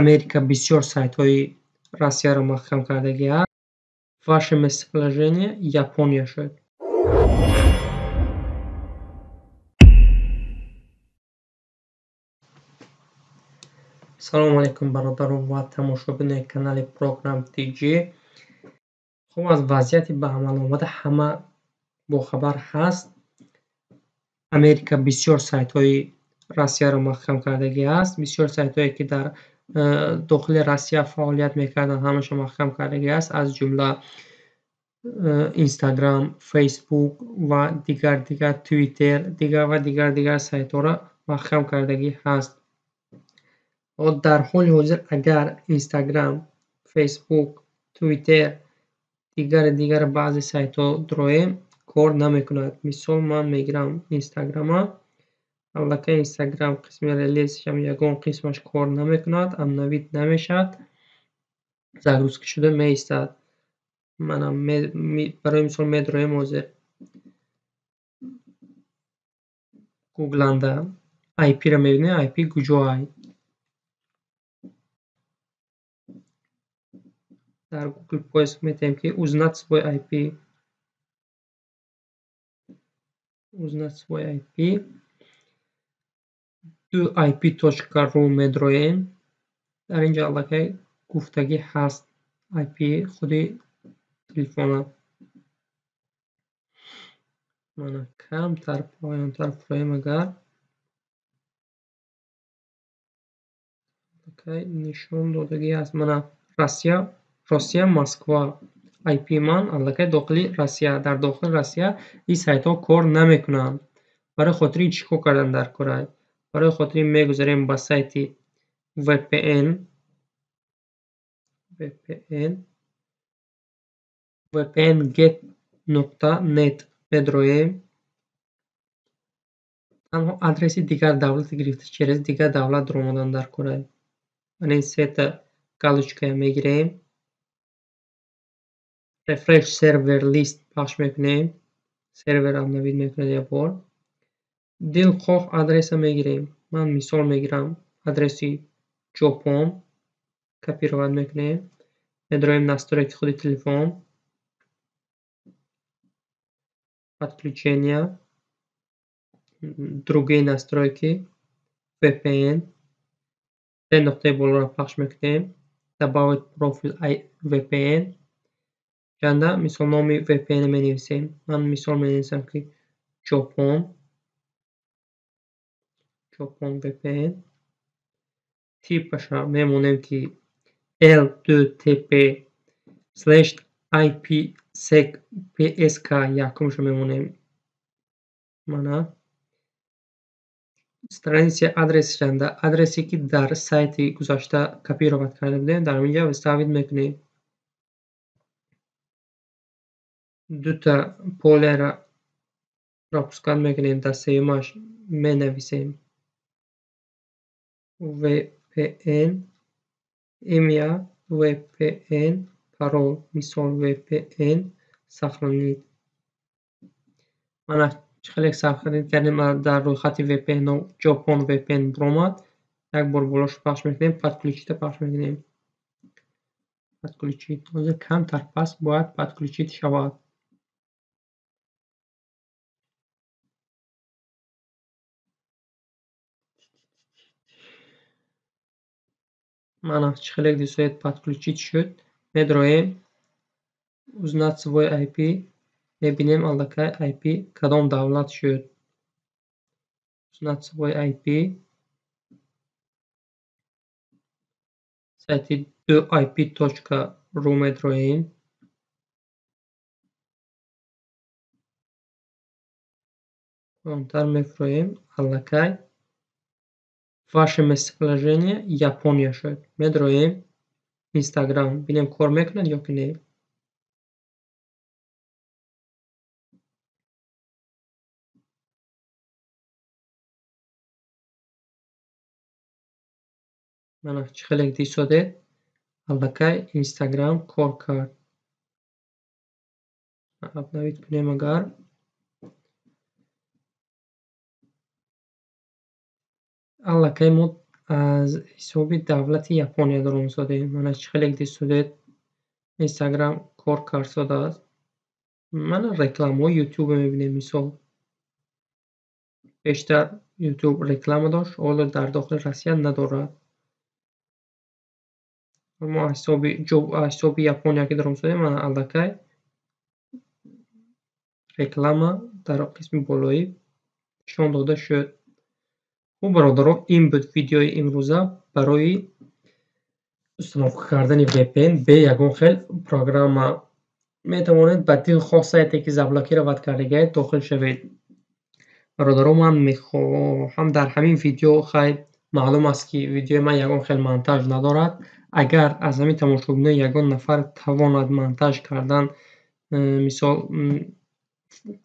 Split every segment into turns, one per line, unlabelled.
Америка бисёр сайтҳои Россияро маҳкам кардагӣ аст. Ваше местоположение Япония шуд. Салому алайкум, бародарон ва тамошобинони канали Program TG. Хуб, аз вазъияти ба амал омада ҳама бохабар ҳаст. Америка бисёр сайтҳои Россияро маҳкам кардагӣ аст. Бисёр сайтҳое, ки дар дохили Россия фаъолият мекарданд, ҳамаша маҳкам кардагӣ аст, аз ҷумла Instagram, Facebook ва дигар дигар, Twitter, дигар ва дигар дигар сайтҳоро маҳкам кардагӣ ҳаст. Дар ҳоли ҳозир агар Instagram, Facebook, Twitter, дигари дигар баъзе сайтҳо дуроем, кор намекунад. Мисол, ман мегирам Instagram-а. Аллакай Instagram қисми релизшам ягон қисмаш кор намекунад, обновить намешавад, загрузка шуда меистад. Мана, барои мисол, медуроем ҳозир Google-анда IP-ро мебинем, IP куҷо ай? Дар Google поиск метавонем, ки узнать свой IP. Узнать свой IP. ip.ru медроем. Дар инҷо аллакай гуфтагӣ ҳаст IP худи телефона. Мана, камтар поёнтар фуроем, агар аллакай нишон додагӣ аст. Мана, Россия, Москва. IP ман аллакай дохили Россия. Дар дохили Россия ин сайтҳо кор намекунанд. Барои хотири ин чӣ кор кардан дар кора? Барои хотири ин мегузарем ба сайти VPN, VPN, vpnget.net медроем. Танҳо адреси дигар давлат гирифта, через дигар давлат дуромадан дар кора. Мана, ин сета галочкая мегирем. Refresh server list пахш мекунем. Сервер обновить мекунад як бор. Дилхоҳ адреса мегирем. Ман мисол мегирам адреси Ҷопон, копировать мекунем. Медроем настройки худи телефон. Подключения. Другие настройки. VPN. Се нуқтаи болоро пахш мекунем. Добавить профиль VPN. Ҷанда мисол номи VPN менависем. Ман мисол менависам, ки Ҷопон. Ҷопон VPN. Типаша мемонем, ки L2TP/IPsec PSK якумша мемонем. Мана. Страница адресшанда адресе, ки дар сайти гузашта копировать карда будем, дар инҷа вставить мекунем. Дута полеро пропускать мекунем, дар сеюмаш менависем VPN имя, VPN парол, мисол VPN, сохранить. Мана, хеле сохранить кардем, дар рӯйхати VPN Ҷопон VPN биромад. Як бор болош пахш мекунем, подключить пахш мекунем. Подключить. Ҳозир камтар пас бояд подключить шавад. Мана, чӣ хеле дидед, подключить шуд. Медроем узнать свой IP, мебинем, аллакай IP кадом давлат шуд. Узнать свой IP. Сайти 2ip.ru медроем. Поёнтар мефуроем, аллакай ваше местоположение Япония шуд. Медроем Instagram, бинем, кор мекунад ё ки не. Мана, чӣ хеле дидед, аллакай Instagram кор кард. Обновить кунем агар. Аллакай мо Аз ҳисоби давлати Япония даромадсодем. Мана, чӣ хеле дидсодед, Инстаграм кор кардсодааст. Мана, рекламаҳои Ютубро мебинем, мисол. Бештар Ютуб реклама дошт, ҳоло дар дохили Россия надорад. Мо аз ҳисоби Япония ки даромадсодем, мана, аллакай реклама дар қисми болоӣ нишон дода шуд. Хуб, бародарон, ин буд видеои имрӯза барои установка кардани VPN бе ягон хел программа. Метавонед ба дилхоҳ сайте, ки заблокировать кардагиед, дохил шавед. Бародарон, ман мехоҳам дар ҳамин видео, хайр, маълум аст, ки видеои ман ягон хел монтаж надорад. Агар аз ҳамин тамошобинон ягон нафар тавонад монтаж кардан, мисол,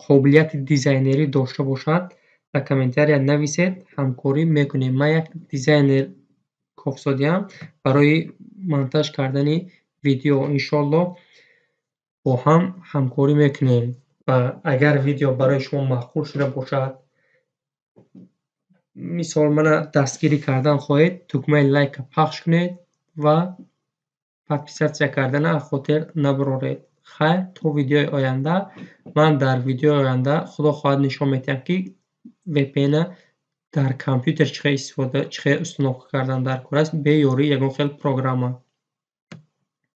қобилияти дизайнерӣ дошта бошад, дар комментария нависед, ҳамкорӣ мекунем. Ман як дизайнер кофтодиам барои монтаж кардани видео. Иншоаллоҳ, бо ҳам ҳамкорӣ мекунем. Ва агар видео барои шумо маъқул шуда бошад, мисол, мана дастгирӣ кардан хоҳед, тугмаи лайка пахш кунед ва подписаться кардана аз хотир набароред. Хайр, то видеои оянда. Ман дар видеои оянда, худо хоҳад, нишон медиҳам, ки VPN дар компютер чӣ хел истифода, чӣ хел установка кардан дар кор аст бе ёрии ягон хел программа.